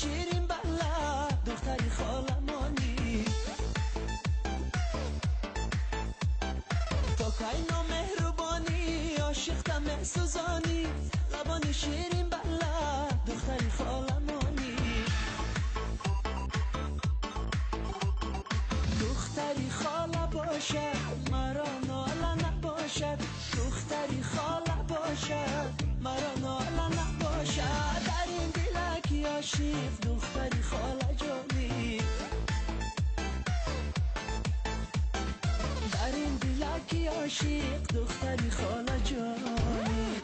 شیرین بلا دختری خالمانی تا کی نامهربانی عاشق سوزانی لبانی شیرین بلا دختری خالمانی دختری خاله باشد مرا ناله نباشد دختری خاله باشد مرا ناله نباشد در این دلکی عاشق دختری خاله جانی در این دلکی عاشق دختری خاله جانی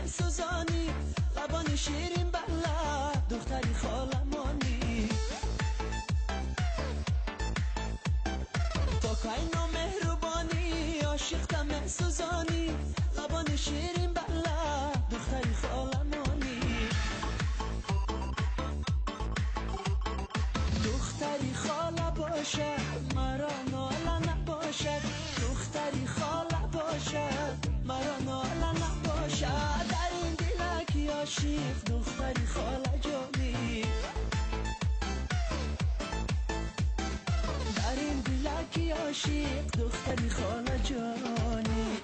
سوزانی لبانی شیرین بلا دختری خالمانی تا کی نامهربانی عاشق تم سوزانی لبانی شیرین بلا دختری خالمانی دختری خاله باشد مرا ناله نباشد دختری خاله باشد مرا ناله نباشد در این دلکی عاشق دختری خاله جانی در این دلکی عاشق دختری خاله جانی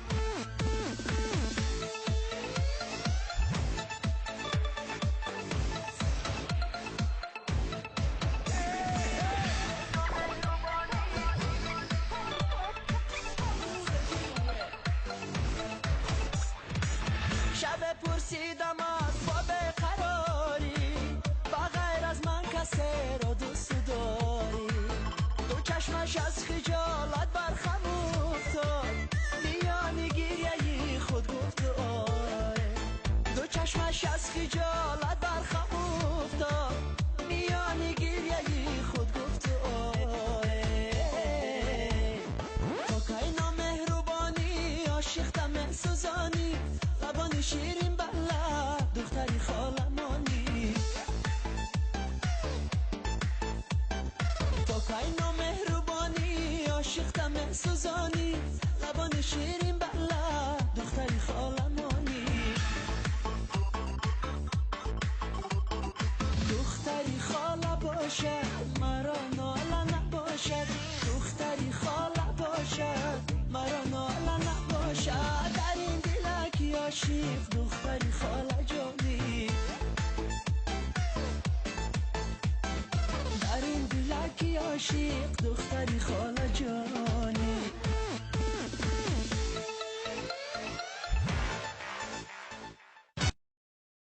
شب پرسیدم از با بیقراری با غیر از من کسی را دوست داری دو چشمش از خجالت برخم افتاد میان گریه خود گفت آره دو چشمش از خجالت برخم افتاد میان گریه خود گفت آره تا کی نامهربانی عاشق تم سوزانی لبانی شیرین بلا دختری خالمانی تا کی نامهربانی عاشق تم سوزانی لبانی شیرین بلا دختری خالمانی دختری خاله باشد مرا ناله نباشد دختری خاله باشد مرا ناله نباشد در این دلکی عاشق دختری خاله جانی در این دلکی عاشق دختری خاله جانی.